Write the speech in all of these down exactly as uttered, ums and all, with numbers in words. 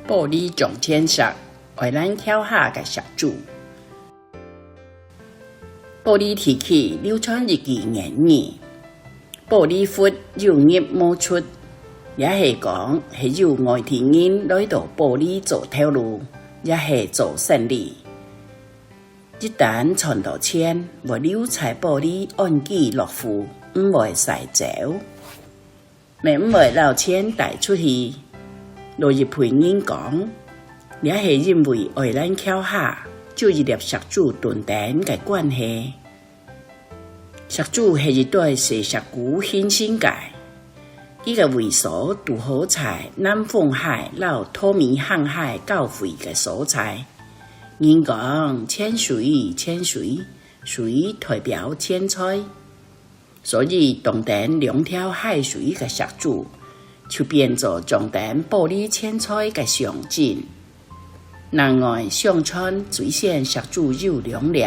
保利掌千石，愛蘭橋下个石主。保利地區流傳一句諺語：保利窟有入無出。這係講係有外地人來到保利做頭路，也係做生理。一旦賺到錢，會留在保利安居樂富，毋會徙走。 乜毋會摎錢帶出去。老一輩人講，這係因為愛蘭橋下就一粒石主蹲等个關係。石主係一對細石牯形成个，佢个位所堵好在南風溪摎桃米坑溪交匯个所在。人講：「淺水，淺水，水代表錢財。」 所以，當等兩條溪水个石主，就變做掌等保利錢財个象徵。另外，相傳水仙石主有兩粒，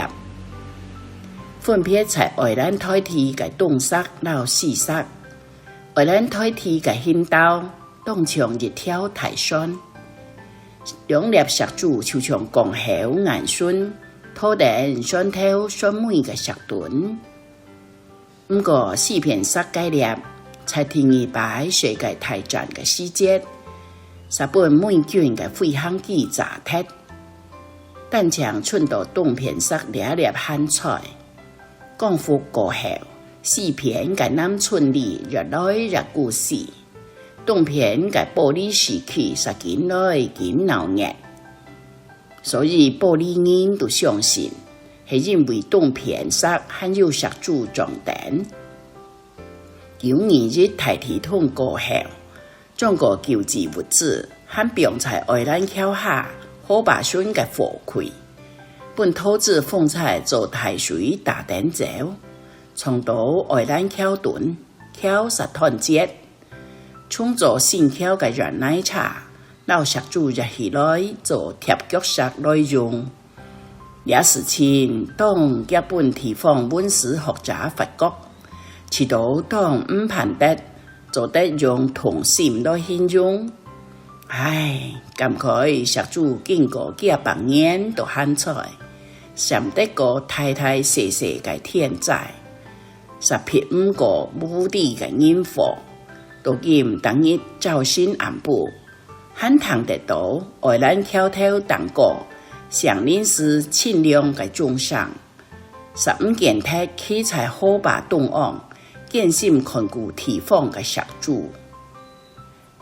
分別在愛蘭台地个東側摎西側。愛蘭台地个興道，當像一條大船。兩粒石主就像江口雁船，拖等船頭船尾个石墩。 毋過，四片石該粒，在第二擺世界大戰个時節，煞分美軍个飛行機炸忒，單淨伸到東片石這粒還在。光復過後，四片个南伸里越來越孤栖，東片个保利市區煞緊來緊鬧熱。 所以保利人都相信，係因為東片石還有石主掌等。九二一大地動過後，將个救濟物資還放在愛蘭橋下河壩脣个貨櫃，分桃子風颱做大水打等走，沖到愛蘭橋墩，橋煞斷截。 重做新橋个原泥車，摎石主挖起來做疊腳石來用。這事情當遽分地方文史學者發覺，試著當毋盼得，做得用痛心來形容。唉，感慨石主經過幾百年都還在，閃得過大大細細个天災。 煞避毋過無底个人禍，到今逐日朝晨暗晡，還聽得到愛蘭橋頭頂高，上林寺清涼个鐘聲，煞毋見忒企在河壩中央，堅心看顧地方个石主。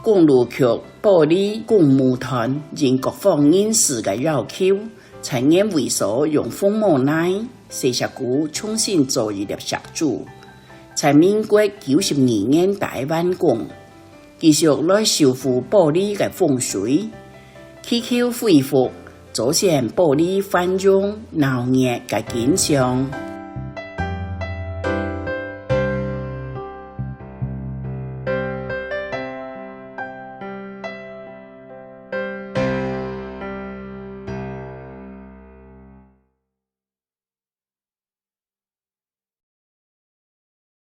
公路局保利公務團應各方人士个要求，在原位所用紅毛泥、細石牯重新做一粒石主，在民國九十二年底完工，繼續來修復保利个風水，祈求恢復祖先保利繁榮鬧熱个景象。